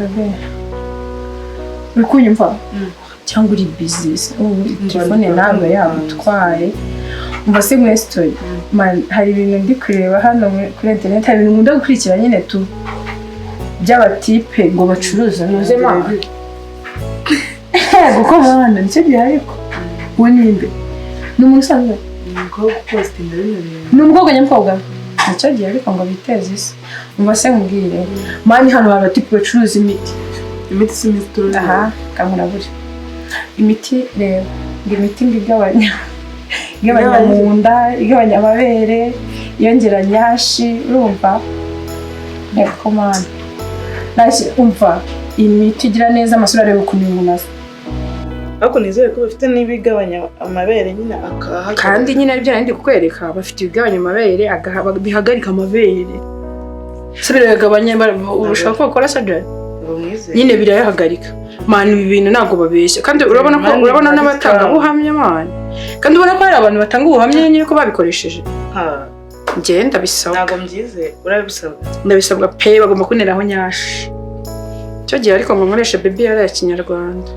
Bébé, uri kunyumva cyangwa uri busy? Ubu telefone ntabwo yagutwaye. Umva se muri story, man, hari ibintu ndi kureba hano kuri internet, hari ibintu nkunda gukurikira nyine tu by'abatipe ngo bacuruza nuze ma kuko bana nicyo gihe. Ariko uwo ni nde? Ni umuntu usanzwe? Umukobwa upostinga bino bintu. Ni umukobwa nyamukobwa, nicyo gihe ariko ngo biteze isi. Umva se nkubwire, man, hano hari abatipe bacuruza imiti. Imiti si imiti tuzi. Aha kankurabure imiti. Reba ngo imiti ngo igabanya mu nda, igabanya amabere, yongera nyashi. Urumva reka man, umva, imiti igira neza amasura. Areba ukuntu uyu muntu asa. Ariko nizere ko bafite n'ibigabanya amabere nyine akahagarara. Kandi nyine aribyo nari ndi kukwereka, bafite ibigabanya amabere, bihagarika amabere se, birayagabanya. Ushaka ko bakora surgery. Ngo mwizere. Nyine birayahagarika. Man, ibi bintu ntabwo babeshya. Kandi urabona ko Man, urabona ari n'abatangabuhamya, man, kandi ubona ko hari abantu batanga ubuhamya nyine ko babikoresheje. Ha, Njye ndabisabwa. Ntabwo mbyizeye, urabisabwa? Ndabisabwa pe, bagomba kunteraho nyashi icyo gihe. Ariko ngo nkoreshe baby yari ya kinyarwanda.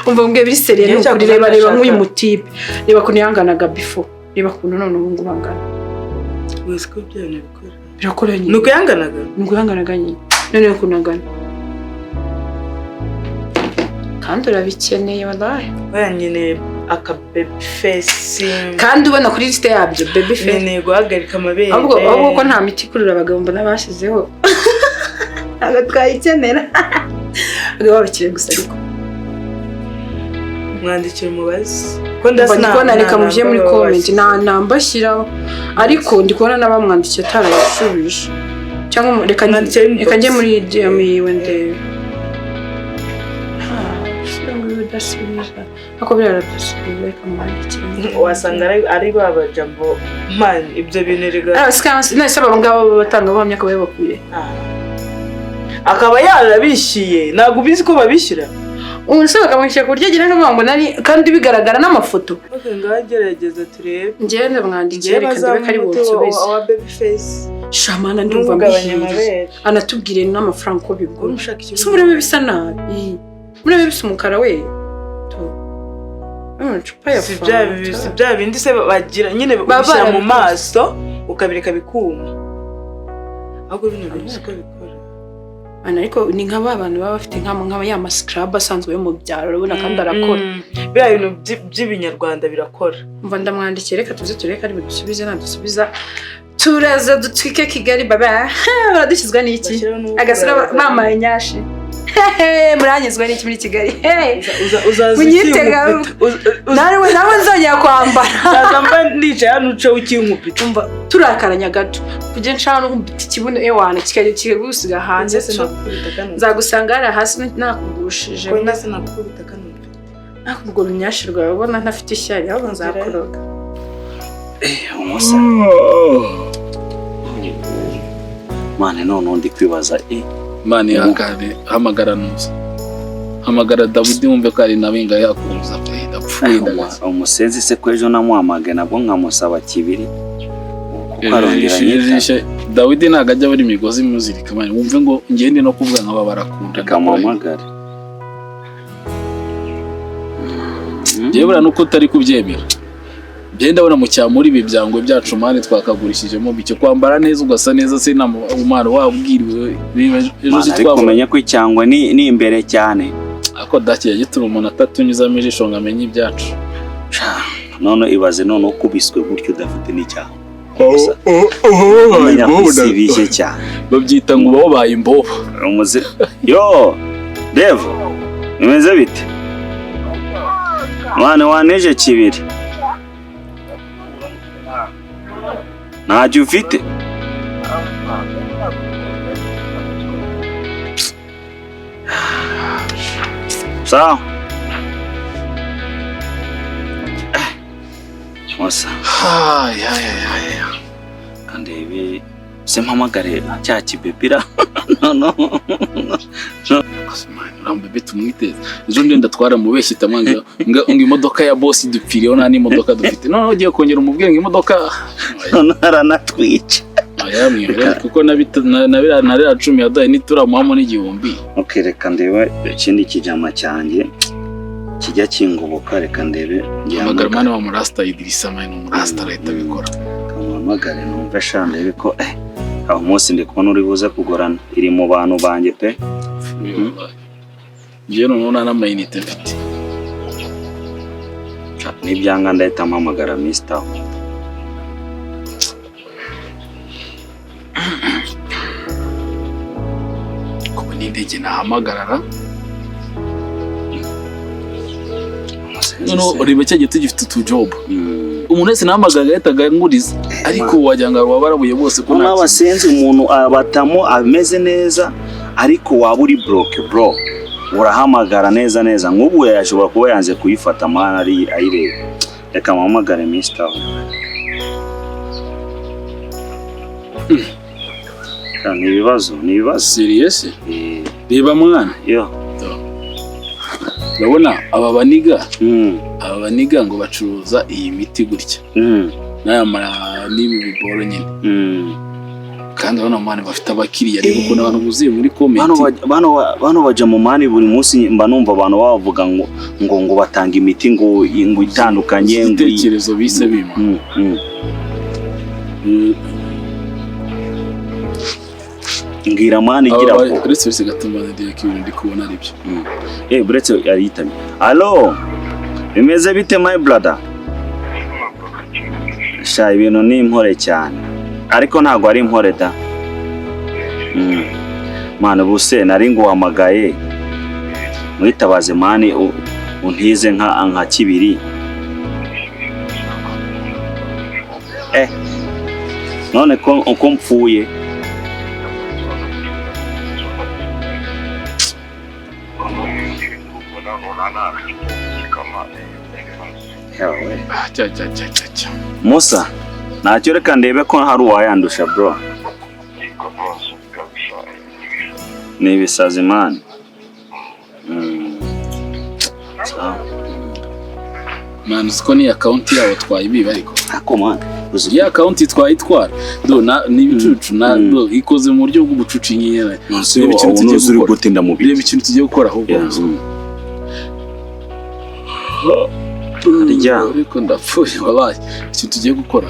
Umva mbwiye biri sérieux. Njyewe Ni ukuri. cyakoze Reba, reba nk'uyu mutipe, reba ukuntu yanganaga before, reba ukuntu none ubu ngubu angana. Wese ko ibyo bintu bikora. Birakora nyine. Ni uko yanganaga. Ni uko yanganaga nyine, none ukuntu angana, kandi urabikeneye wallahi. Oya, nkeneye aka baby face. Kandi ubona kuri lisite yabyo baby face. Nkeneye guhagarika amabere. Ahubwo ko nta miti ikurura abagabo mbona bashyizeho, ntabwo twayikenera. Abagabo babikire gusa ariko. Mwandikira umubazi ko Umva, ndi kubona, reka mubye muri comment nta namba ashyiraho, ariko ndi kubona n'abamwandikiye atarayasubije. Cyangwa reka Mwandikira inbox. Reka njye muri DM yiwe ndebe. Ah, si nguyu udasubiza, ariko biriya aradasubiza. Reka mwandikire. Wasanga ari ba bajambo, man, ibyo bintu rega. Ah, none se aba ngaba batangabuhamya akaba yabakuye? Ah. Akaba yarabishyuye. Ntabwo ubizi ko babishyura? Ubu se bakamwishyura ku buryo agira n'uvuga ngo nari, kandi bigaragara n'amafoto. Okay, ngaho gerageza turebe. Njyewe ndamwandikiye, Njyewe reka ndebe ko ari bazamuha umuti bunsubize. wa baby face. Shamana, ndumva n'ugabanya mbihiriye. Amabere. Anatubwire n'amafaranga uko bigura. Ushaka ikintu. Se murebe bisa nabi, murebe bisa umukara we. Tu. Amacupa ya Si bya fanta. Si bya bindi se bagira nyine Baba ubishyira mu barabikoze. maso ukabireka bikuma. Ahubwo bino bintu siko bikora. Ana, ariko ni nka ba bantu baba bafite nka ya mascrub asanzwe yo mu byaro, urabona kandi arakora. Biriya bintu by'ibinyarwanda birakora. Umva, ndamwandikiye, reka tuze turebe ko ari budusubize. Nadusubiza turaza dutwike Kigali baba. Baradushyizwa n'iki? Bashyiraho n'uwo Agasura kurara. bamaye nyashi. Muranyuzwa n'iki muri Kigali? Hey! Uzaza Munyitega. ukinkubita. Nawe nzongera kwambara. Uzaza mba nicaye hano uce ukinkubita. Umva, turakaranya gato kujya nshaka no kumbita ikibuno ewana kikajya kikagusiga hanze. Ndetse So, nakukubita kano. Nzagusanga hariya hasi nakugushije. Ko ndetse nakukubita kano mfite. Nakubwo urunyashi rwawe ubona ntafite ishyari, ahubwo nzakuroga. Umusa mane, none ndi kwibaza Imana ihangane. Hamagara nuza, hamagara Dawidi wumve ko ari nawe inga yakuza pe, ndapfuye ndagaze. Umusenzi se ko ejo namuhamagaye nabwo nkamusaba kibiri kuko arongera nyita. Dawidi ntabwo ajya abura imigozi imuzirika, man. Wumve ngo ngende no kuvuga nk'aba barakunda. Reka muhamagare. Njyewe buriya nuko utari kubyemera, njyewe ndabona mu cya muri ibi byangwe byacu, man, twakagurishijemo bike. Kwambara neza ugasa neza se na umwana wabwiriwe niba ejo Mana, si ariko twabona. umenye ko icyangwe ni imbere cyane. Ariko dakiye gituma umuntu atatunyuzamo ijisho ngo amenye ibyacu. Sha, none ibaze none ukubiswe gutyo udafite n'icyaha. Gusa, umenya ko isi ibishye cyane. Babyita ngo uba wabaye imbobo. Umuze yo Devo, bimeze bite mwana? Waneje kibiri ntacyo ufite. Sawa. Musa. Ay, ay, ay, ay. Kandebe se mpamagare cya kibepira no no. Uriya tumwiteze ejo ndenda twaramubeshye itamwanga ngo imodoka ya bosi dupfiriyeho, nta n'imodoka dufite. Noneho ugiye kongera umubwire ngo imodoka None aranatwica. Yamwihorera kuko na biriya 10 yaduhaye ntituramuhamo n'igihumbi. Okay, reka ndebe ikindi kijama cyanjye kijya kingoboka, reka ndebe. Hamagara mwana wa murasta Idirisa, mwana umurasta arahita abikora. Kamuhamagare numve sha, ndebe ko aho munsi ndi kubona uri buze kugorana, iri mu bantu banjye pe. Njyewe noneho nta n'amayinite mfite. Nibyanga ndahita mpamagara Mr. Kuba n'indege nahamagarara. Noneho ureba cya gihe tugifite utujobu, umuntu wese nahamagaraga yahitaga anguriza, ariko wagira ngo wabarabuye bose ko noneho nta kintu. Abasenzi umuntu abatamo ameze neza, ariko waba uri broke bro, urahamagara neza neza nk'ubu yashobora kuba yanze kuyifata mwana ari ayireba. Reka mpamagare Mr. Ni ibibazo, ni ibibazo. Serious? Reba mwana, Yo. urabona aba baniga, aba baniga ngo bacuruza iyi miti gutya n'aya n'ibi biboro nyine. Kandi urabona mwana bafite abakiriya, reba ukuntu abantu buzuye muri comment. Bano baja mu mani buri munsi mba numva abantu bavuga ngo ngo ngo batanga imiti ngo ngo itandukanye ngo Ibitekerezo bise bima. Mbwira mani igira ko Uretse wese gatuma ndiye ko ibintu ndi kubona ari byo. Buretse ariyitabye. Allo, bimeze bite my brother? Sha ibintu ni impore cyane, ariko ntabwo ari impore da. Mani ubuse nari nguhamagaye mwitabaze mani untize nka kibiri. None ko uko mpfuye Ah, cya cya cya cya cya. Musa, ntacyo reka ndebe ko hari uwayandusha bro. Ni ibisazi mani. Sawa. Mani uzi ko ni account yabo twayibiba ariko. Ako mani, uzi Ya account twayitwara. Do na ni ibicucu na do ikoze mu buryo bw'ubucuci nyine. Nonse Reba ikintu tugiye uri gukora. gutinda mu Reba biti. ikintu tugiye gukora ahubwo. Yeah. Harya. Ariko ndapfuye wabaye. Ikintu tugiye gukora.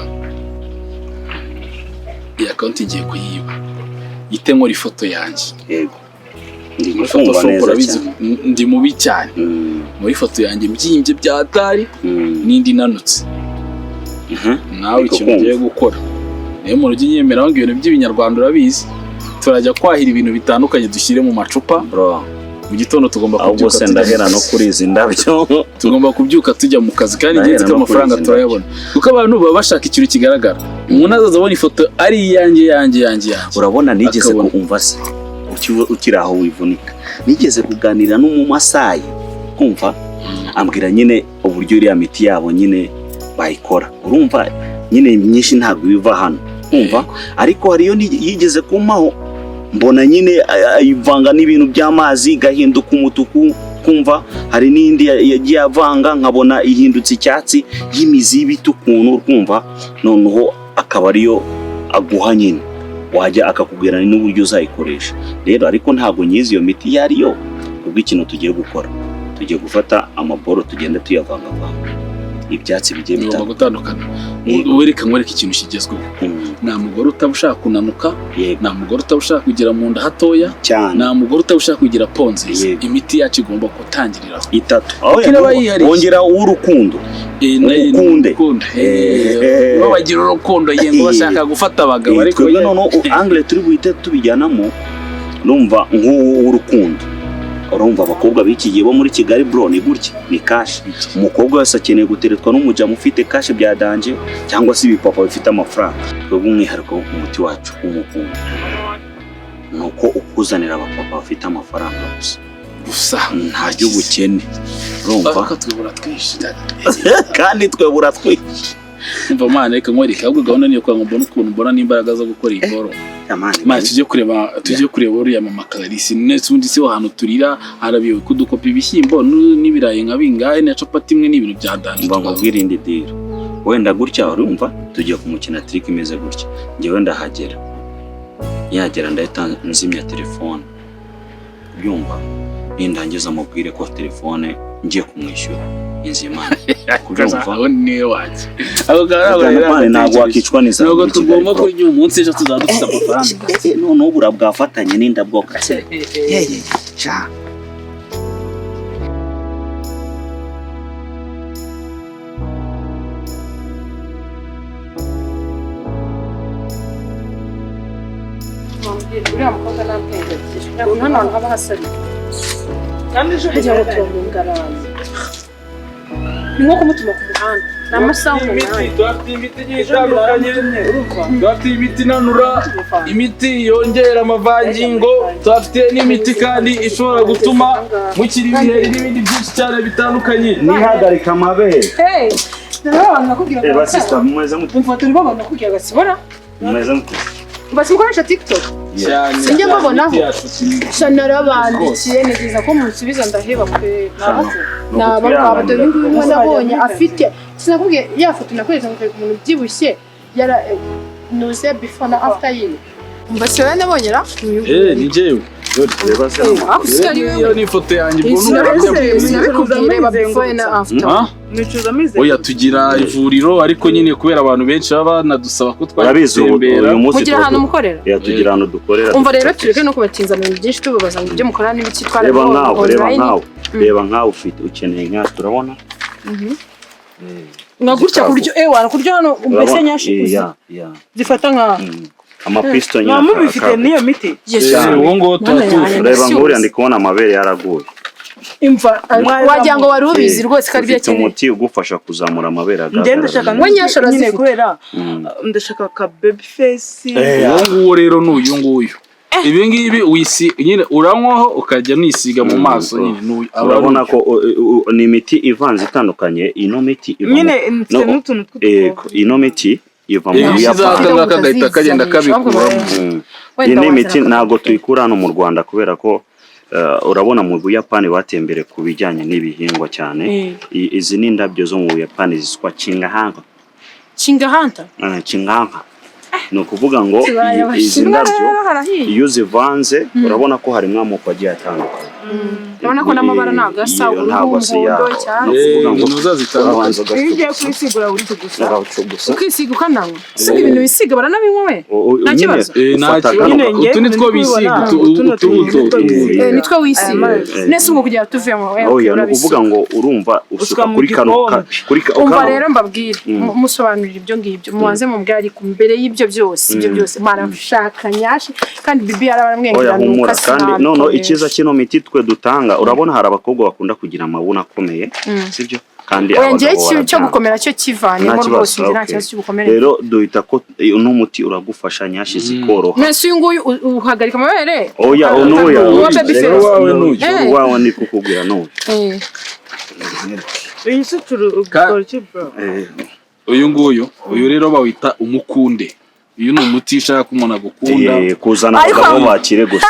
Iyi account igiye kuyiba. Ite nkora ifoto yanjye. Yego. Ndi Muri kumva Photoshop neza urabizi cyane. ndi mubi cyane. Muri ifoto yanjye mbyimbye bya atari n'indi inanutse. Nawe Ariko ikintu kumva. ugiye gukora, niyo muntu ujya unyemera ngo ibintu by'ibinyarwanda urabizi, turajya kwahira ibintu bitandukanye dushyire mu macupa. Bro, Mu gitondo tugomba ahubwo kubyuka se tujya mu ndahera no kazi. kuri izi ndabyo. Tugomba kubyuka tujya mu kazi kandi Ndahera ingenzi ko no kuri amafaranga izi turayabona, kuko abantu baba bashaka ikintu kigaragara. Umuntu azaza abona ifoto ari iyanjye yanjye yanjye yanjye. Urabona nigeze Akabona. kumva se ukiri aho wivunika, nigeze kuganira n'umumasayi kumva ambwira nyine uburyo iriya miti yabo nyine bayikora. Urumva nyine myinshi ntabwo ibiva hano kumva, ariko hariyo yigeze kumpaho mbona nyine ayivanga n'ibintu by'amazi igahinduka umutuku kumva, hari n'indi yagiye avanga nkabona ihindutse icyatsi y'imizi y'ibiti ukuntu kumva, noneho akaba ariyo aguha nyine wajya akakubwira n'uburyo uzayikoresha. Rero ariko ntabwo nyizi iyo miti iyo ariyo. Kubw'ikintu tugiye gukora, tugiye gufata amaboro tugenda tuyavangavanga ibyatsi bigiye Bigomba bitandukanye. gutandukana. Yego. Wereka nkwereke ikintu kigezweho. Nta mugore utaba ushaka kunanuka, Yego nta mugore utaba ushaka kugira mu nda hatoya, cyane. nta mugore utaba ushaka kugira po nziza. Yego. Imiti yacu igomba gutangiriraho. Itatu. Kuko iraba yihariye. Wongera uw'urukundo. Urukunde. Urukundo. Bo bagira urukundo yengo bashaka gufata abagabo ariko Twebwe noneho angle turi buhite tubijyanamo, urumva nk'uwo w'urukundo. Urumva abakobwa b'iki gihe bo muri Kigali bro ni gutya, ni cash. Umukobwa wese akeneye guteretwa n'umujama ufite cash bya danger, cyangwa se ibipapa bifite amafaranga. Twebwe umwihariko umuti wacu w'umukungu ni uko ukuzanira abapapa bafite amafaranga gusa, gusa nta by'ubukene. Urumva Ariko twebura twinshi. kandi twebura twinshi. Umva mwana, reka nkwereke ahubwo gahunda niyo kugira ngo mbone ukuntu mbona n'imbaraga zo gukora iyi boro. Mwana tujye kureba uriya mama Clarisse nese ubundi si ho hantu turira harabiwe kudukopa ibishyimbo n'ibirayi nka bingahe na capati imwe n'ibintu bya danje. Mba nkubwire indi deal. Wenda gutya urumva tugiye kumukina trick imeze gutya. Njyewe ndahagera Yagera ndahita nzimya telefone, ubyumva? Nindangiza mubwire ko telefone ngiye kumwishyura inzimana, kubyumva? Aho niwe wajya ako kantu. Mani, ntabwo wakicwa n'inzara Ntabwo muri Kigali, tugomba bro. kurya uyu munsi, ejo tuzaba dufite amafaranga. Noneho ubura bwafatanye n'indabwo kase yeye sha. Uriya mukobwa nta bwenge agira. Hano hantu haba hasariye. Kandi ejo Kugira ngo turamungaraza ni nko kumutuma ku muhanda, ni amasaha 8. Tuhafite imiti igiye itandukanye, tuhafite imiti inanura, imiti yongera amavangingo, tuhafite n'imiti kandi ishobora gutuma mukira ibiheri n'ibindi byinshi cyane bitandukanye. Nihagarika amabere. Hey, rero abantu nakubwira Reba sister, mumeze mute? Umva, turi bo abantu nakubwira gasibora. Mumeze mute? Basi mukoresha TikTok. Cyane. Sinjya mbabonaho. Imiti yacu Sha, narabandikiye ntegereza ko munsubiza ndaheba pe. Ni Ni abangaba dore ukutwihanganira. uyu nguyu nabonye afite, sinakubwiye ya foto nakweretse ngo umuntu ubyibushye yara nuze before na after yiwe. Umva, si wowe nabonye ra? Ni njyewe. Reba se. Ari Iyo wewe. ni ifoto yanjye, ubwo ni Sinabikubwiye, sinabikubwiye, reba before na after. Ah? Nicuza amezi. Oya, tugira ivuriro, ariko nyine kubera abantu benshi baba banadusaba ko twajya Urabizi ubu gutembera. uyu munsi Mugira ahantu mukorera? Ya, tugira ahantu dukorera. Umva rero, tureke no kubatinza mu bintu byinshi tubabaza ngo ibyo mukora n'ibiki. Reba Twarabibonye nkawe, reba online. nkawe, reba nkawe, ufite ukeneye nka turabona. Nka gutya kuryo ewa kuryo hano mbese Urabona? nyashi Ya ya. zifata nka Amapisto nyine. Mwaba mubifite n'iyo miti? Yes. Uwo nguwo tuba Mana yanjye. tuwufite. Reba nkuriya, ndi kubona amabere yaraguye. Imva. Wagira ngo wari ubizi rwose ko aribyo Ufite akeneye. umuti ugufasha kuzamura amabere Njye ndashaka agaragara. We nyasha nyine arazifite. kubera ndashaka ka baby face. Uwo nguwo rero ni uyu nguyu, ibi ngibi wisi nyine uranywaho ukajya nisiga mu maso nyine ni uyu. Aba ari Urabona ko ni imiti ivanze itandukanye. Ino miti iva mu- Nyine mfite No, n'utuntu Yego, tw'udukovu. ino miti iva mu Iyo ushyizeho Buyapani. aka ngaka gahita kagenda kabikuramo. Iyi ni imiti ntabwo tuyikura hano mu Rwanda kubera ko urabona mu Buyapani batembere ku bijyanye n'ibihingwa cyane. Izi ni indabyo zo mu Buyapani zitwa chingahanga. Chingahanta. Chingahanga ni ukuvuga ngo Tubaye izi Abashinwa ndabyo rero harahiye. iyo uzivanze urabona ko harimo amoko agiye atandukanye. Urabona ko n'amabara ntabwo asa, Iyo ubururu, ntabwo asa, umuhondo, ya. icyatsi. Ni ukuvuga ngo Intuza zitandukanye. urabanza Iyo ugiye kuyisigura uri gusa. ugacugusa. Ukisiga ukananywa. Si ibintu bisiga baranabinywa we? Nta Nta kibazo. Nta ufata kibazo. kano Nyine njye Utu ni two ndi bisiga, kubibona, utubuto. tuno utu. Nitwe wisiga. Aya Nese ubwo kugira ngo tuvemo we Oya, ni urabisuka. ukuvuga ngo urumva usuka Usuka mu kuri kano gikombe. kuri Umva kano- rero mbabwire, musobanurire ibyo ngibyo mubanze mubwire, ariko mbere y'ibyo byose, ibyo byose marashaka nyashi kandi bibi Oya, yarabaramwengera. humura. Kandi noneho icyiza kino miti twe dutanga, urabona hari abakobwa bakunda kugira amabuno akomeye, sibyo? Kandi Oya, njyewe abagabo cyo barabyanga. gukomera cyo kivanemo Nta kibazo, rwose, njye nta okay. kibazo cy'ubukomere. Rero duhita ko uno muti uragufasha nyashi zikoroha. Mwese uyu nguyu uhagarika amabere. Oya, oya. Uwa baby Rero face. Uwawe n'uyu. Uwawe ni kukubwira n'uyu. Iyi si turi ukora iki, bro? Uyu nguyu, uyu rero bawita umukunde. Uyu ni umuti ushaka ko umuntu agukunda. Kuzana Ariko- abagabo bakire gusa.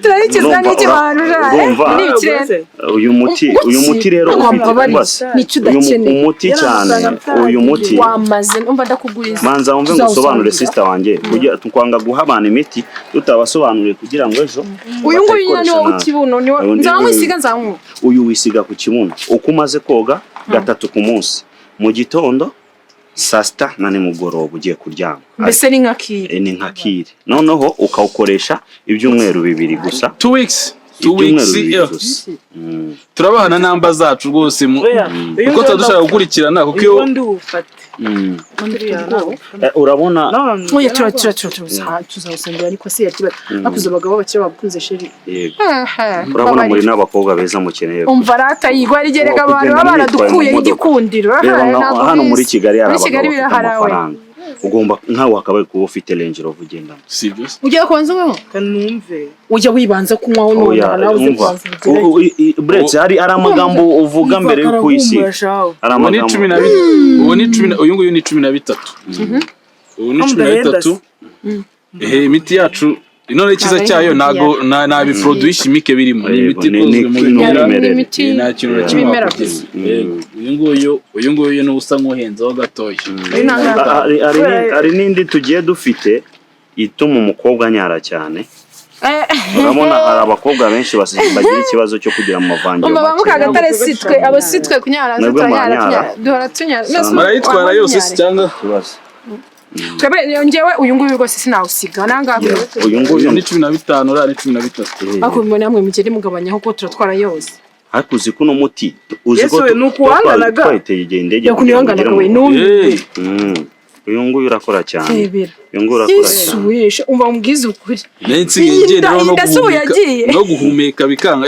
Turabikizwa Urumva, n'iki bantu? urumva. Ni ikirere. Uyu muti, uyu muti rero Ntabwo ufite wambabariye. umbaze. Nicyo Uyu udakeneye. umuti cyane, uyu muti Wamaze umva ndakuguriza. Manza wumve ngo usobanure, sister wanjye, kujya twanga guha abantu imiti tutabasobanuriye kugira ngo ejo Uyu nguyu nyine ni batayikoresha wowe nabi. ukibuno ni wowe Uyu ni- nzamwisiga nzamwuha. Uyu wisiga ku kibuno uko umaze koga gatatu ku munsi, mu gitondo, saa sita na nimugoroba ugiye kuryama. Mbese ni nka kiri. Ni nka kiri, noneho ukawukoresha ibyumweru 2 gusa. 2 weeks, 2 Ibyumweru weeks. 2 Yeah. gusa. Turabaha na namba zacu rwose Oya, uyu kuko tuba dushaka gukurikirana kuko iyo Uyu ndi wufate. Uriya ntabwo. Urabona. No, Oya, tura tura tura tura tuzawusengera, ariko se yakiba akuze abagabo bakire bagukunze chéri. Yego, urabona muri n'abakobwa beza mukeneye. Umva rata yigwa rigereka Kugenda abantu baba mwitwaye mu baradukuye modoka. n'igikundiro. Reba nka Ntabwo hano muri ubizi. Kigali hari Muri Kigali abagabo bafite biraharawe. amafaranga, ugomba nkawe wakabaye kuba ufite Range Rover ugendamo. Si ibyo se? Ugiye kubanza unyweho? Kanumve. Ujya wibanza kunywaho Oya, nonaha nawe uze umva. kubanza ubigerage. Buretse hari amagambo uvuga mbere yo kuyisiga, hari Ubu ni amagambo. cumi na ubu ni cumi na uyu nguyu ni 13, ubu ni 13. Ehe, imiti yacu none icyiza Ntabwo ari cyayo imiti ntago nta biproduit chimique birimo, ni Yego, imiti ikozwe mu ni bimera. umwimerere. Ni imiti Nta kintu na kimwe y'ibimera wakugira. gusa. Yego, uyu nguyu ni usa nk'uhenzeho gatoya. Uyu nta ngaruka. Hari n'indi tugiye dufite. Ituma umukobwa anyara cyane. Urabona hari abakobwa benshi bagira ikibazo cyo kugira amavangingo Umva ba make. Mukagatare, si twe abo, si twe kunyara. Mwebwe Turanyara. muranyara? Tunyara, duhora tunyara. None se Murayitwara waba yose unyare? se cyangwa? Ikibazo. Twebwe, njyewe uyu nguyu rwose sinawusiga nangaha. Yeah, uyu nguyu. Ni 15, uriya ni 13. Ariko mubona namwe mugende mugabanyaho kuko turatwara yose. Ariko uzi ko uno muti, uzi Yesu ko we, ni ukuwanganaga. twayiteye igihe indege Yo kugira ngo kunihanganaga ugere we mu numve. Eh, Uyu nguyu urakora cyane. Rebera. Uyu nguyu urakora Yesu cyane. weshe, umva umbwize ukuri. Nari nsigaye Iyi ngenda no inda si ubu guhumeka, yagiye. no guhumeka bikanga.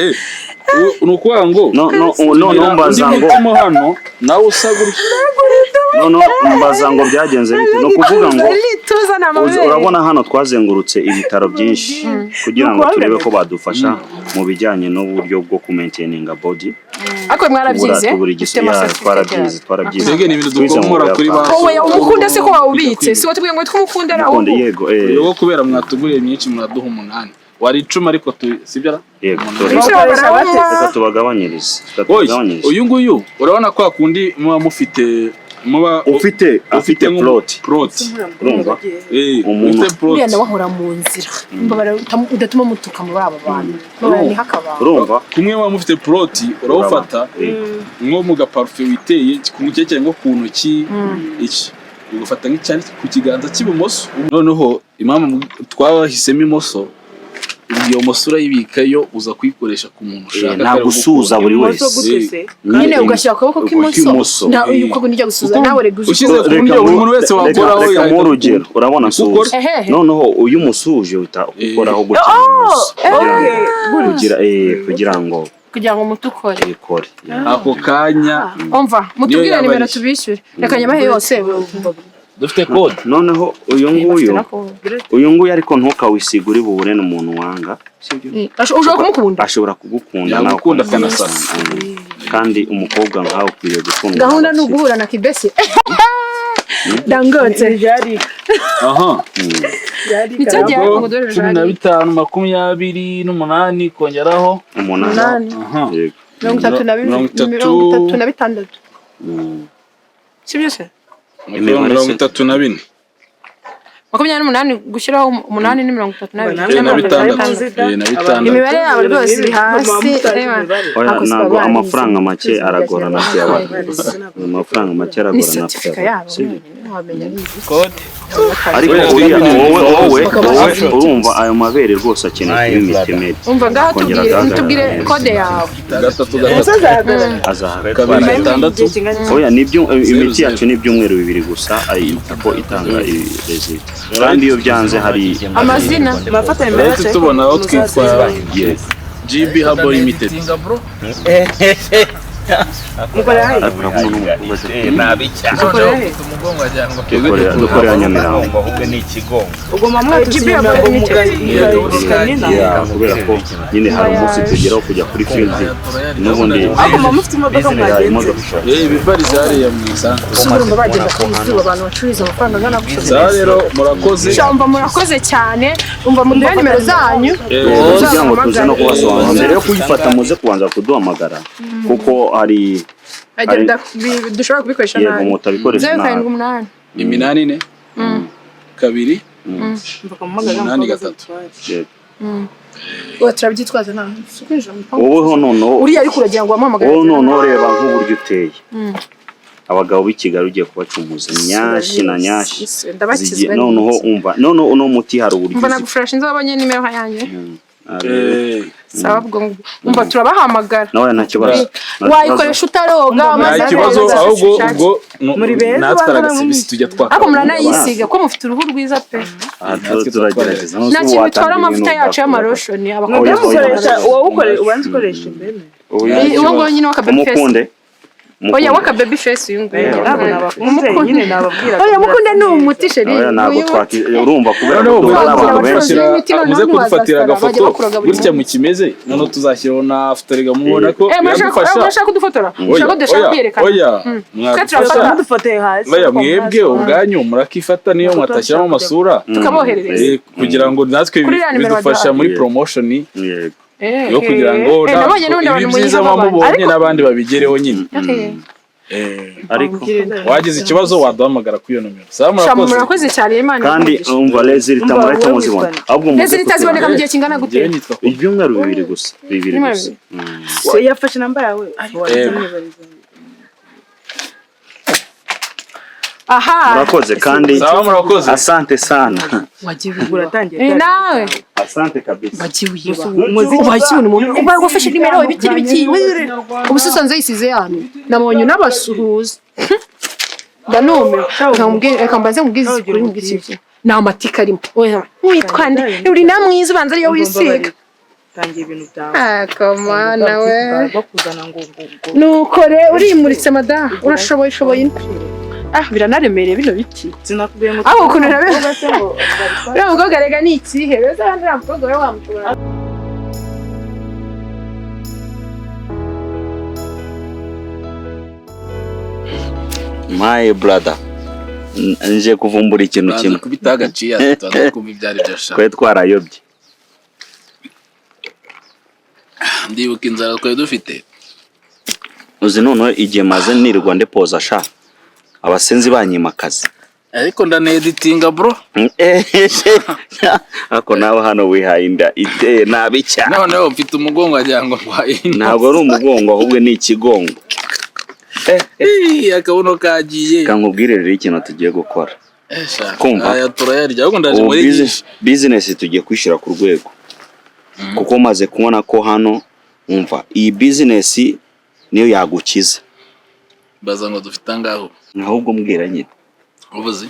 Ni ukuvuga ngo No, no, no, no, mbaza undi ngo mutima hano nawe usa gutya. No, no, mbaza ngo byagenze bite? Ni ukuvuga ngo Rituza ni amabere. Urabona hano twazengurutse ibitaro byinshi kugira ngo turebe ko badufasha mu bijyanye n'uburyo bwo kumaintaininga body. Ariko mwarabyize. Tubura Ufite igisubizo. amacertificate. Twarabyize, twarabyize. Twebwe ni ibintu Twize mu dukomora kuri ba Buyapani. Wowe umukunde se ko wawubitse? Si watubwiye ngo twumukunde ari Umukunde, ahubwo? yego. Uyu kubera mwatuguriye myinshi, muraduha umunani, wari 10 ariko tu sibyo ra? Yego. Umunani. Dore. Ese Bakoresha barawunywa? Reka tubagabanyirize, reka Oya, tubagabanyirize. uyu nguyu urabona kwa kundi muba mufite, muba Ufite, afite nk'umu- plot. Plot. Urumva? Umuntu- Ufite plot. Uriya nawe ahora mu nzira. Mbabara udatuma mutuka muri aba bantu. Mbabara niho akabanga. Urumva? Kumwe muba mufite plot, urawufata nko mu gaparufe witeye ku mukecuru, nko ku ntoki, iki ugafata nk'icyari ku kiganza cy'ibumoso. Noneho impamvu twahisemo imoso, iyo moso urayibikayo, uza kuyikoresha ku muntu ushaka. Ntabwo usuhuza buri Imoso wese. gute se? Nyine ugashyira akaboko K'imoso. k'imoso. Na uyu uko nijya gusuhuza Kuko nawe rega uzi. ushyize ku Reka buryo buri muntu wese wakoraho reka yahita muhe urugero. Urabona Kuko- nsuhuza, Ehehe. noneho uyu umusuhuje uhita ukoraho gutya ibumoso kugira ngo kugira ngo Kugira ngo umuti ukore. ikore. Ako kanya. Umva, mutubwire Niyo yaba nimero ari. tubishyure. Reka nyabahe yose. Dufite code. Noneho uyu nguyu, Bafite na code. uyu nguyu ariko ntukawisiga uri buhure n'umuntu wanga, sibyo? Ushobora kumukunda. Ashobora kugukunda nawe Yagukunda ukamukunda. akanasasa. Kandi umukobwa nkawe ukwiriye gukundwa Gahunda ni n'abakire. uguhura na kibesi. Dangote. Byari Aha. byari. Nicyo gihe ariko ngo dore cumi na jari. bitanu, 28 kongeraho 8. 8. Aha. Yego. 32. 30. 36. Si byo se? Imibare 34. 28 gushyiraho 8 ni 32. Na bitandatu. Na bitandatu. Imibare yabo rwose iri hasi, reba. Oya, Ako si ntabwo baba amafaranga make aragorana kuyabona. Amafaranga make Ni aragorana certificate kuyabona, yabo sibyo? yonyine wamenya ni ibiki. Code. Ariko Oya, uriya wowe, wowe Bakaba wowe bafite. urumva ayo mabere rwose akeneye kuba imitemeri. Umva ngaho, Kongera tubwire agaragara tubwire neza. code yawe. Gatatu gatatu Azahagarara. kabiri gatandatu. Oya, nibyo, imiti zeru. yacu ni ibyumweru 2 gusa ayita ko itanga result, kandi iyo byanze hari Amazina. Mafata Urahita tubona aho twitwa Yes. GB Habo Limited. Mukora he? Ariko urabona n'umukobwa azi Nabi cyane. Mukora he? Umugongo ajyanwa. Dukorera Nyamirambo. Ahubwo ni ikigongo. Ubwo mama GB tusimba. Yeah, kubera ko nyine hari umunsi tugeraho kujya kuri field n'ubundi. Ariko mama mufite imodoka Ya, mwagenze. imodoka. Ibivarize hariya mu isantere. Si urumva bagenda ku izuba, abantu bacururiza amafaranga angana gutya? Sawa rero, murakoze. Umva, murakoze cyane. Umva, muduhe nimero zanyu. Kugira ngo tuze no kubasobanurira mbere yo kuyifata, muze kubanza kuduhamagara kuko hari Agenda dushobora kubikoresha yego nabi. mutabikoresha zeru karindwi nabi. umunani 8 4 2 8 3. Yego. Ubu turabyitwaza, nta si kwinjira mu gipangu. Woweho noneho Uriya ariko uragira ngo wamuhamagare. Wowe noneho reba nk'uburyo uteye, abagabo b'i Kigali ugiye kubacumuza nyashi na nyashi. Ndabakizwa. Noneho umva, noneho uno muti hari uburyo Umva, nagufurasha inzobe, abonye nimero yanjye. Sawa, ubwo umva turabahamagara. Nawe nta kibazo. Nta Wayikoresha utaroga Nta amazi kibazo ameza ahubwo ushatse. ubwo Muri beza natwe bangana aragasibisi tujya twaka. Ariko muranayisiga ko mufite uruhu rwiza pe. Aha, turagerageza. Nta kintu bitwara amavuta yacu y'amaroshoni abakobwa. Oya, oya. Mukoresha wowe ukore, ubanza ukoresha imbere. Uwo nguwo nyine w'aka baby face. Umukunde. Oya, w'aka baby face uyu nguyu. Ntabwo nabakunze nyine, nababwira. Oya, mukunde ni umuti chéri. Oya, ntabwo Uyu twaki urumva kubera ko Noneho duhura n'abantu abacuruzi benshi. b'imiti noneho muze kudufatira ntiwazasara, agafoto bajya bakuraga buri gutya munsi. mukimeze, noneho tuzashyiraho na after, mubona ko Eh, biradufasha. murashaka kudufotora? Oya, Ushaka ko dushaka oya, kwiyerekana? oya, Twe mwadufasha. turafata. Mudufoteye hasi. Oya, mwebwe ubwanyu murakifata niyo mwatashyiramo amasura. Tukaboherereza. Kugira ngo natwe Kuri ya nimero bidufasha waduhaye. muri promotion Yego. yo kugira ngo Nabonye n'ubundi ibi abantu byiza muyiha muba mubonye ariko n'abandi babigereho nyine. Okay. Ariko Wagize ikibazo waduhamagara kuri iyo nomero. Sawa, Sha, murakoze. Murakoze cyane, Imana Kandi ibahe umugisha. umva, résultat murahita muzibona, ahubwo muze Résultat ziboneka mu gihe kingana gute? Njyewe nitwa Kofi. Ibyumweru 2 gusa, 2 Ibyumweru gusa. 2. Yafashe namba yawe? Yego. Aha. Murakoze kandi. Sawa, murakoze. Asante sana. Wagiye wiba. Uratangiye. Eh, nawe Asante kabisa. wagiye wiba. Umuziki. Ubaye ikintu umuntu ubaye wafashe nimero, ibiki n'ibiki, ubu se usanze yisize hano, nabonye unabasuhuza, ndanumiwe. Reka mbanze nkubwize ukuri, nkubwize ibyo ni amatika arimo. Oya, witwa nde? Uri na mwiza, ubanza ariyo wisiga. Tangiye ibintu byawe. Ah, komana we. Bakuzana ngo Nuko rero urimuritse madamu, urashoboye, ushoboye ino. Ah, biranaremereye bino biti. Sinakubwiye ngo Aho ukuntu nabe- se ngo Uriya mukobwa rega ni ikihe beza hano, uriya mukobwa we wamushobora. My brother, nje kuvumbura ikintu Banza kimwe. kubita agaciya, tubanza kumva ibyo ari byo sha. Twari twarayobye. Ndibuka inzara twari dufite. Uzi noneho igihe maze nirirwa ndepoza sha, abasenzi banyima akazi. Ariko ndaneditinga, bro. Ariko nawe hano wihaye inda iteye nabi cyane. Noneho mfite umugongo wagira ngo ndwaye ino. Ntabwo ari umugongo, ahubwo ni ikigongo. Ih, akabuno kagiye. Reka nkubwire rero ikintu tugiye gukora. Eh, sha, Kumva. aya turayarya, ahubwo ndaje Ubu muri byinshi. business tugiye kwishyira ku rwego, kuko maze kubona ko hano, umva, iyi business niyo yagukiza. Baza ngo dufite angaho? Ahubwo mbwira nyine. Ubuzi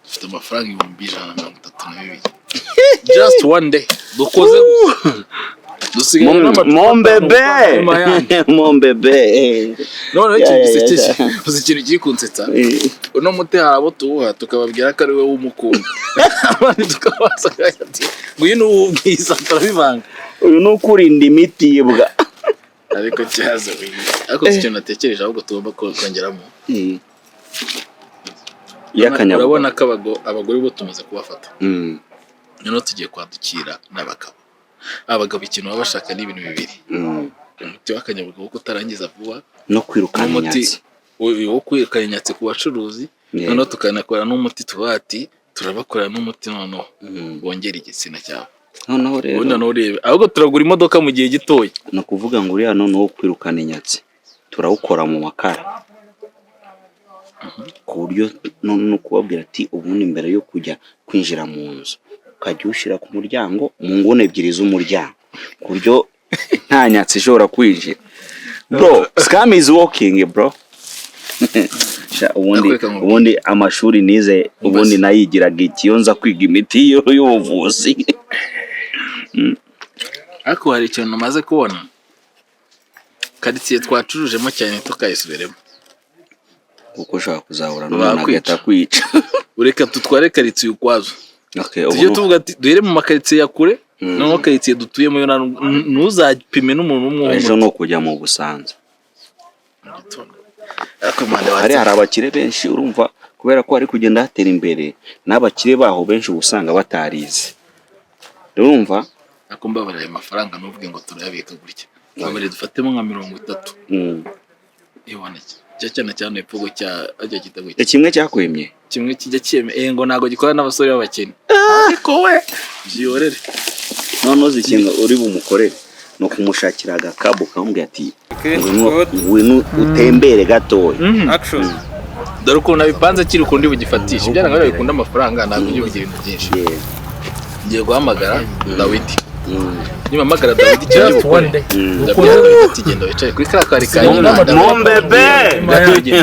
dufite amafaranga 132,000, just one day dukoze gusa. Dusigaye n'amacupa Mon bébé. atanu nyuma yandi. Mon bébé. Noneho ikintu Ya, ya, ya, gisekeje, uzi ikintu kiri kunsetsa? Uno muti hari abo tuwuha tukababwira ko ari we w'umukunda, abandi tukabaza ati nguyu ni uw'ubwiza, turabivanga. Uyu ni ukurinda imiti yibwa. Ariko cyaza, ariko si ikintu natekereje, ahubwo tugomba kongeramo Y'akanyabugabo. Urabona ko abagore bo tumaze kubafata, noneho tugiye kwadukira n'abagabo. Abagabo ikintu baba bashaka ni ibintu bibiri: umuti w'akanyabugabo ko utarangiza vuba, No kwirukana n'umuti inyatsi. wo kwirukana inyatsi ku bacuruzi. Noneho tukanakora n'umuti, tuvuga ati turabakorera n'umuti noneho wongera igitsina cyabo. Noneho rero Ubundi noneho urebe, ahubwo turagura imodoka mu gihe gitoya. Ni ukuvuga ngo uriya noneho wo kwirukana inyatsi turawukora mu makara, ku buryo no kubabwira ati ubundi mbere yo kujya kwinjira mu nzu ukajya uwushyira ku muryango, mu nguni ebyiri z'umuryango, ku buryo nta nyatsi ishobora kwinjira. Bro, scam is working, bro. Sha, ubundi Ndakwereka nkubwire. ubundi amashuri nize, ubundi nayigiraga iki iyo nza kwiga imiti y'ubuvuzi? Ariko hari ikintu namaze kubona: karitsiye twacurujemo cyane tukayisubiremo. Kuko ushobora kuzahura n'umuntu Bakwica. agahita kwica. Ureka tutware karitsiye ukwazo. Okay, ubu Tujye tuvuga ati duhere mu makaritsiye ya kure, noneho karitsiye dutuyemo yo ntuzapime n'umuntu umwe. Ejo ni ukujya mu Busanza. Ariko manda. Hari abakire benshi, urumva, kubera ko hari kugenda hatera imbere, n'abakire baho benshi uba usanga batarize, urumva. Ariko mbabarira, ayo mafaranga ntuvuge ngo turayabika gutya, mbabarira dufatemo nka 30. Iboneke cya cyane cyane epfo cya ajya kita gutya. Kimwe cyakwemye. Kimwe kijya cyeme, ngo ntabwo gikora n'abasore b'abakene, ariko we byiyorere. None uzi ikintu uri bumukorere? Ni ukumushakira agakabu, ukamubwira ati ngwino, ngwino utembere gatoya. Action. Dore ukuntu abipanze, kiri ukundi bugifatisha ibyana bikunda amafaranga, ntabwo ujya ugira ibintu byinshi. Ngiye guhamagara Dawidi. Nimpamagara Dawidi, icyo Just bukore one day. ndabwira Dawidi ati genda wicare kuri kariya kari ka nyina. Mon bébé,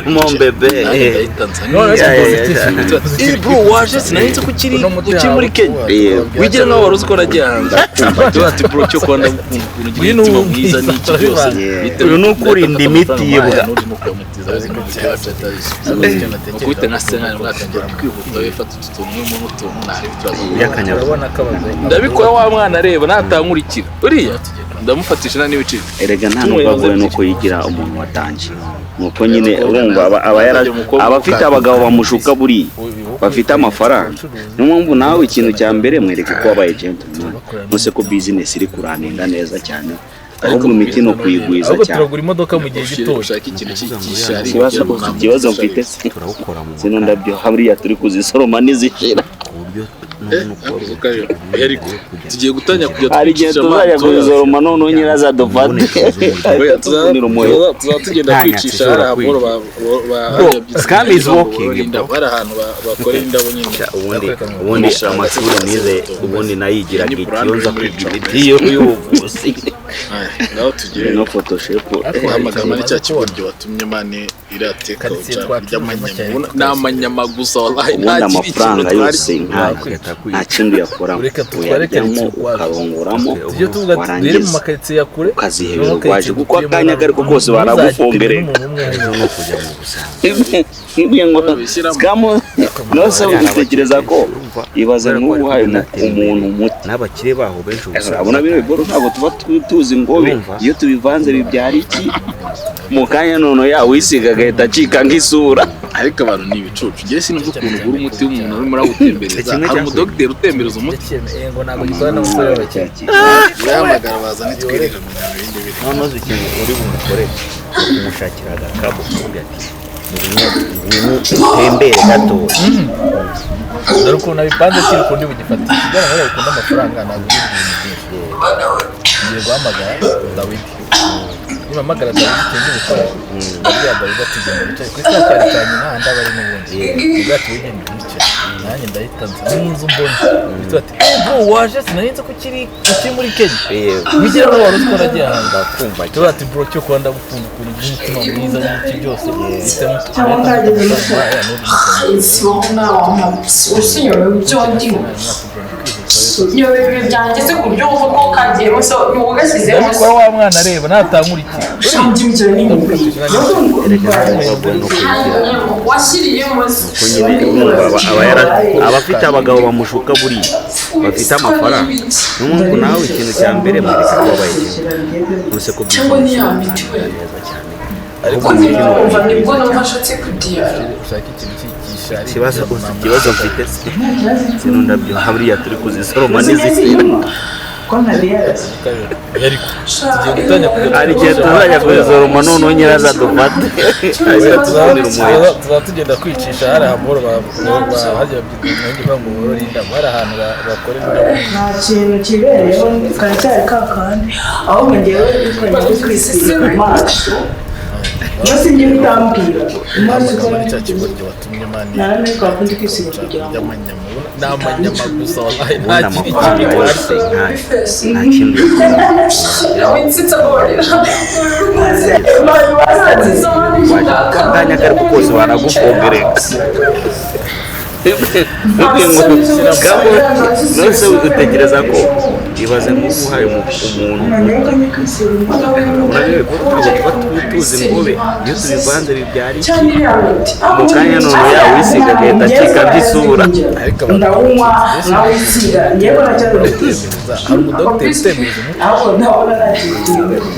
mon bébé. Ndahita nza. None se Eh bro, waje, sinari nzi ko ukiri muri Kenya. Wigira nkaho wari uzi ko nagiye hanze. Tuba ati bro, cyo kuba ndagukunda, ukuntu ugira umutima mwiza n'iki byose. Uyu ni ukurinda imiti yibwa. Ukubita nka senkani, mwatangira kwihuta, wifata utu tuntu n'utuntu ntari turaza. Y'akanyabugabo. Urabona ko abagore Ndabikora wa mwana areba natankurikira, uriya ndamufatisha nta n'ibiciro. Erega nta nubwo agoye nuko yigira umuntu watangiye, nuko nyine urumva aba afite abagabo bamushuka buriya bafite amafaranga. Niyo mpamvu nawe ikintu cya mbere mwereke ko wabaye gentleman, ntuse ko business iri kuraninga neza cyane. Ahubwo imiti ni ukuyigwiza Ahubwo cyane. turagura imodoka mu gihe gitoya. Ushaka ikintu cy'ishari. Ikibazo mfite se, Turawukora mu zino ndabyo hariya turi kuzisoroma nizishira. ku buryo Ariko tugiye gutangira kujya Hari igihe twicisha tuzajya amazi. kuzisoroma, noneho nyirazo adufate. Oya, Tuvunira umuheto. tuzaba tugenda Nta kwicisha nyatsi hari ishobora ahantu Bro, scam is working, indabo, bro. hari ahantu bakorera indabo nyine. Ubundi amashuri nize, ubundi nayigiraga Ni iki iyo nza muri kwiga imiti y'ubuvuzi. Ay, ngaho tugere. No Photoshop. Guhamagara mani cya kigoryi watumye mani irateka Karitsiye uca twacurujemo ry'amanyama. cyane. Ni amanyama gusa, wallahi, Ubundi nta kindi kintu amafaranga twari. yose nkayo nta kindi uyakoramo, Reka tutware uyaryamo, karitsiye ukwazo. ukarongoramo, Tujye tuvuga ati duhere mu warangiza makaritsiye ya kure, ukazihebera noneho urwaje, karitsiye kuko dutuyemo akanya ako ariko kose baragufomberera. n'umuntu umwe. Ejo no kujya mu busanzwe. Nkibwiye ngo scam nose utekereza ko, ibaze nk'ubu uhaye umuntu umuti, N'abakire baho benshi ubu usanga urabona bino bigoro ntabwo tuba tuzi ngo Urumva? iyo tubivanze bibyara iki. Mu kanya noneho yawisiga agahita acika nk'isura. Ariko abantu ni ibicucu. Njye sinumva ukuntu ugura umuti w'umuntu urimo urawutembereza. Kimwe Hari cya umudogiteri utembereza umuti? Ngo ntabwo gitwara n'abasore b'abakire. Urahamagara bazane twirira mu bindi biri. Noneho uzi ikintu uri bumukorere? Ni ukumushakira agakabu, ukamubwira ati ngwino, ngwino utembere gatoya. Dore ukuntu abipanze, kiri ukundi bugifata ikigaragara ukunda amafaranga, ntabwo ugira ibintu byinshi. Ngiye guhamagara Dawidi. Nimpamagara Dawidi, ikintu ndi bukore, ndabwira Dawidi ati genda wicare kuri cya cyari cya nyina, handi aba ari n'ubundi. Ubwo ati wigende wicare, nanjye ndahita nza n'inzu mbona uhita ati: "Eh bro, waje? Sinari nzi ko ukiri muri Kenya." Wigira ngo wari uzi ko nagiye ahantu. Ndakumva. Tuba ati: "Bro, cyo kuba ndagukunda, ukuntu ugira umutima mwiza n'iki byose." Hisemo. Cyangwa utageze mu Usinyobewe ibyo ndimo, nyobewe ibintu byangeze ku buryo wumva ko kagiyemo so ugashyizemo. Ndabikora wa mwana, areba natankurikiye. Erega ntabwo no kugira Washyiriyemo se? Ko nyine urumva aba afite abagabo bamushuka buriya bafite amafaranga. Niyo mpamvu nawe ikintu cya mbere mwereka ko wabaye kimwe nuse ko Cyangwa ni ya miti we? neza cyane. Ariko Kuko numva nibwo numva ashatse kudiyara. Ushaka ikintu cy'igishari. Ikibazo, uzi ikibazo mfite se, zino ndabyo hariya turi kuzisoroma n'izisira. Ko ntabiyarase. Ariko tugiye gutangira kujya Hari igihe tuzajya kuzisoroma noneho nyirazo adufate. Oya, Tuvunira umuheto. tuzaba tugenda kwicisha hari ahantu hajya babyita ngo borore indabo, hari ahantu bakorera indabo. Nta kintu kibereyeho, karacyari ka kandi. Ahubwo ngewe ukajya uri kwisiga mu maso, mbese njye utambwira umaze Hamagara ukora. cya kigoryi watumye mani. Naramerika wakundi kwisiga kugira ngo Ry'amanyama ni amanyama gusa, wallahi, nta Ubundi kindi amafaranga kintu yose twari. nkayo nta kindi uyakoramo. Winsitse aborera. Akanya ako ariko kose baragufomberera. Nose utekereza ko, ibaze nk'ubu uhaye umuntu umuti, urabona ntabwo tuba tuzi ngo iyo tubivanze bibyara iki. Mu kanya noneho yawisiga agahita acika by'isura. Ariko abantu Ndawunywa nkawisiga, ngewe nacyo utembereza, hari umudogiteri utembereza umuti? Ahubwo ndabona nta kintu kibereyeho.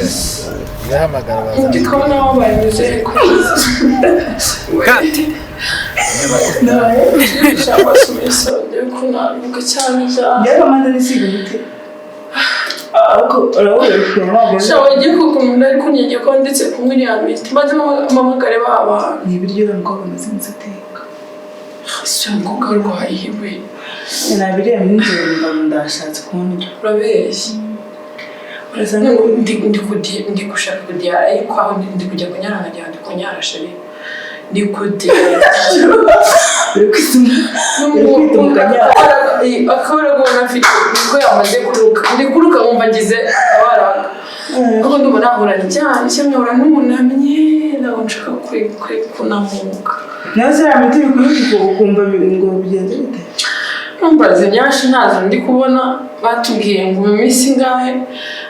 Urahamagara bazane. Ndi kubona wabaye muzere kunanuka cyane cyane. Ngewe amaze nisiga umuti, ariko urabona ntabwo Shawe ngiye kugumira, ariko ngiye ko ndetse kunywa iriya miti maze mpamagare ba bantu. Ni ibiryo uriya mukobwa amaze iminsi ateka. Si umukobwa arwaye we? Nabiriye nijoro, mba ndashatse kundya. Urabeshya. Urasa Ndi gushaka kudiyara, ariko aho ndi kujya kunyara nkagira ndi kunyara chérie, ndi kudiyara. Uri kwituma, uri kwituma ukanyara. Akabaraga ubona mfite niko yamaze kuruka, ndi kuruka nkumva ngize akabaraga, ariko ndumva nahura cyane, nkahora nunamye, ntabwo nshaka kunamuka. Nawe ziriya miti bikubita ukumva ngo bigenze bite? Ntumbaze nyashi, ntazo ndi kubona. Batubwiye ngo mu minsi ingahe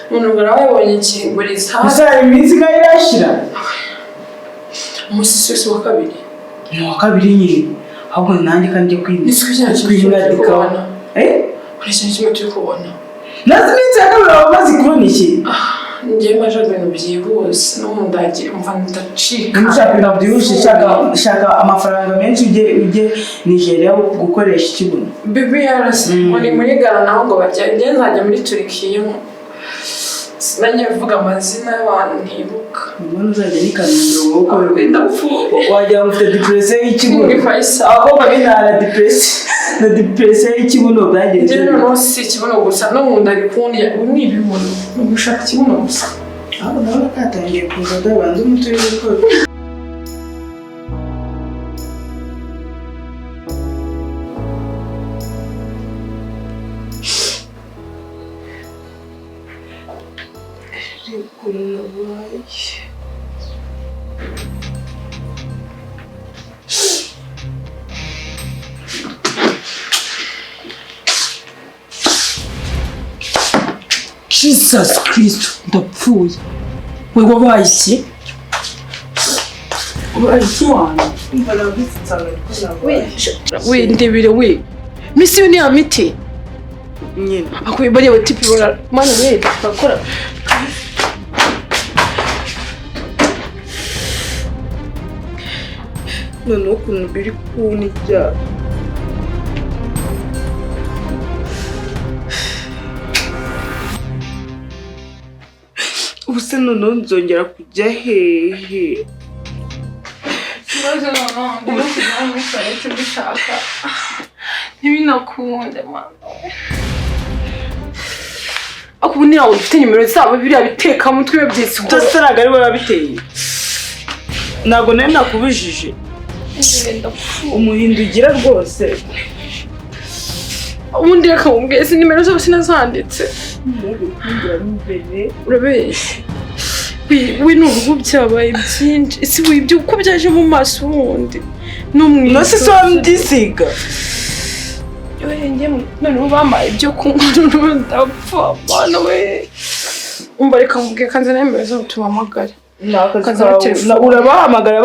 umuntu ngo araba yabonye ikinguriza. Gusa hari iminsi ingahe irashira? Umunsi wose wa kabiri. Ni uwa kabiri nyine. Ahubwo nanjye kandi njye Ni siko cya kintu kimwe turi kwingadikaho. kubona. Eh. Hari ikintu kimwe turi kubona. Nazi iminsi ya kabiri baba bamaze kubona iki? Njyewe mbaje ibintu byihuse, no mu ndagira mva ndacika. Niba ushaka ibintu byihuse, shaka amafaranga menshi ujye Nigeria gukoresha ikibuno. Bibi yarase ngo ni muri Ghana naho ngo bajya, njyewe nzajya muri Turikiya. Sinajya mvuga amazina y'abantu ntibuka. Ubona uzajya ni Kanombe wowe uko Ndapfuye. Wagira ngo ufite depression y'ikibuno. Ni Faisal. Abakobwa b'intara depression na depression y'ikibuno byagenze. Njye noneho si ikibuno gusa, no mu nda ari kundya, ubu ni ibibuno. Ni ugushaka ikibuno gusa. Aho ndabona katangiye kuza ndabanza umuti uri gukora. Ukuntu nabaye. Jesus Christ, ndapfuye. We wabaye iki? Wabaye iki wana? Umva nabyutse nsanga ariko nabaye. We ndebere we. Misi yo ni ya miti. Nyine. Ako bariya batipi bara mana we bakora. Noneho ukuntu biri kunijya. Ubu se noneho nzongera kujya hehe? Ikibazo noneho ndi no kujya muri toilette mbishaka. Ntibinakunde mana we. Ako ubu ntawe ufite nimero zabo biriya biteka mutwe byitse. Byose ntabwo ari bo babiteye. Ntabwo nari nakubujije. Umuhindo ugira rwose. Ubundi reka mubwiye izi nimero zose sinazanditse. Urabeshya. We ni uruhu byabaye byinshi. Ese we ibyo uko byaje mu maso ubundi. No mu Nose se wambyisiga. Noneho bampaye ibyo kunywa noneho ndapfa mana we. Umva reka mubwiye kanze nimero zabo tubahamagare. Urabahamagara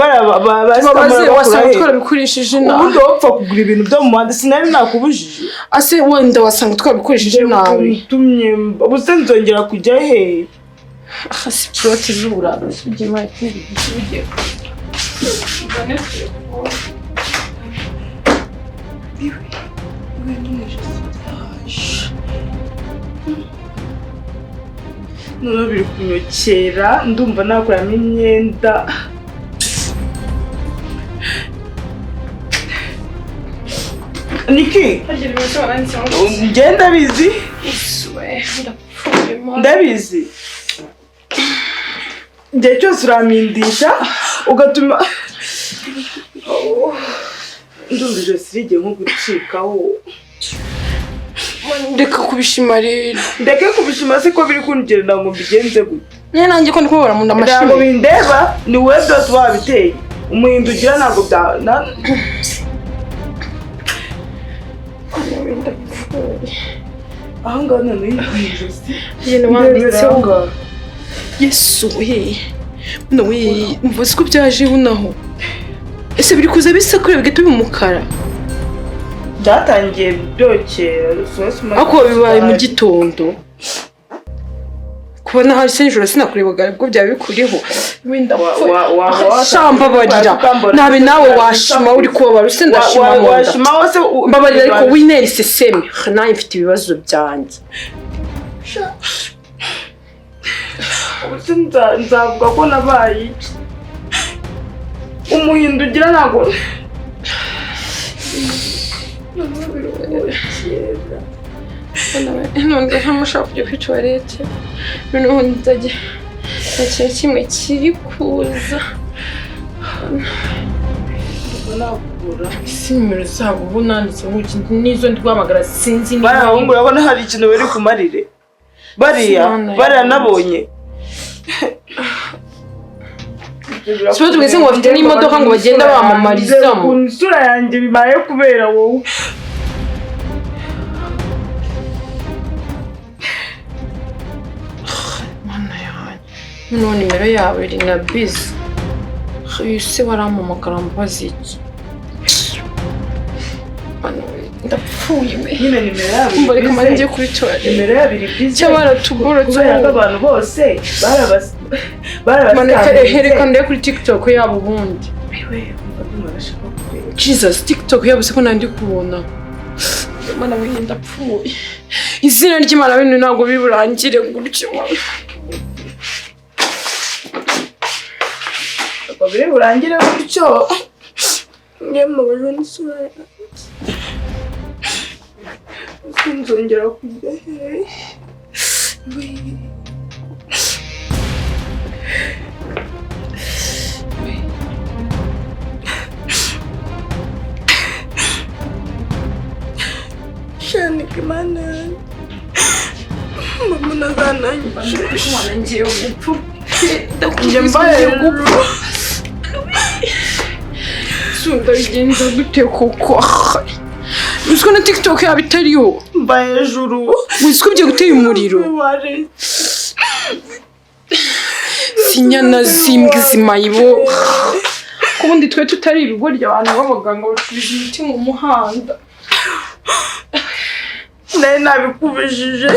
Tubabaze wasanga twarabikoresheje nabi. Ubundi wapfa kugura ibintu byo mu muhanda sinari nakubujije. Ase wenda wasanga twarabikoresheje nabi. Tumye ubuse nzongera kujya he? Ah si plot zura usubye mari ugiye. Mbone telefone. Noneho biri kunyokera ndumva nakuramo imyenda. Niki? Njye ndabizi. Ndabizi. Igihe cyose urampindisha ugatuma ndumva ijosi rigiye nko gucikaho. Ndeka kubishima rero. Ndeke kubishima se ko biri kungerera ngo mbigenze gute? Nyine nanjye ko ndi kubabara mu nda amashimi. Ntabwo bindeba ni wowe byose wabiteye. Umuhindo ugira ntabwo bya aho ngaho noneho mu ijosi. Nyine wanditseho. Yesu we. Buno we mvuze ko byaje bunaho. Ese biri kuza bisa kure bigahita biba umukara. Byatangiye byokera ariko bibaye mu gitondo. Kubona hari nijoro sinakurebaga ubwo byaba bikuriho. Shambabarira nabe nawe washima uri kubabara use ndashima mu nda. Mbabarira ariko winera iseseme nanjye mfite ibibazo byanjye. Nzavuga ko nabaye iki? Umuhindo ugira ntabwo None ntamushaka kujya kuri toilette. Noneho nzajya nta kintu kimwe kiri kuza. Isi nimero zabo ubu nanditse n'izo ndi guhamagara sinzi niba bariya bahungu urabona hari ikintu bari kumarire. Bariya bariya nabonye. Sibo tugeze ngo bafite n'imodoka ngo bagenda bamamarizamo. Isura yanjye bibaye kubera wowe. Mana yanjye. Noneho nimero yabo iri na busy. Uyu se warampamagara mbaza iki? Mana we ndapfuye we. Nyine nimero yabo. Umva reka mbanze njye kuri toilette. Nimero yabo iri busy. Cy'abaratuborotse. Kubera ko abantu bose barabasanga. Reka ndebe kuri TikTok yabo ubundi. Jesus, TikTok yabo se ko nandi kubona. Mana we ndapfuye. Izina ry'Imana bintu ntabwo biburangire gutyo. Ntabwo biri burangire gutyo. Njye mbabajwe n'isura yanjye. Sinzongera kujya hehe. Shanika Imana yanjye. Mama ntazananyicisha. Mwana ngiye gupfa. Njye mbaye gupfa. Ndabigenza gute koko? Uziko na TikTok yaba itariyo. Mba hejuru. Uziko ugiye gutera umuriro. Sinyana zimbwa zimayibo. Kubundi twe tutari ibigoryi abantu b'abaganga bacuruza imiti mu muhanda. Nari nabikubujije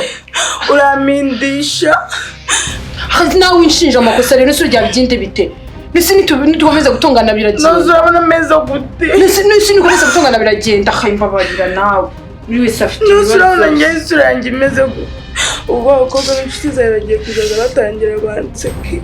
uramindisha. Nawe winshinja amakosa rero isura ryawe bigende bite? Nese nitukomeza gutongana biragenda. Nose urabona ameze gute? Nese nitukomeza gutongana biragenda. Mbabarira nawe. Buri wese afite Nose ibibazo. urabona njye isura yanjye imeze gute? Ubwo abakobwa b'inshuti zawe bagiye kuzaza batangira banseke.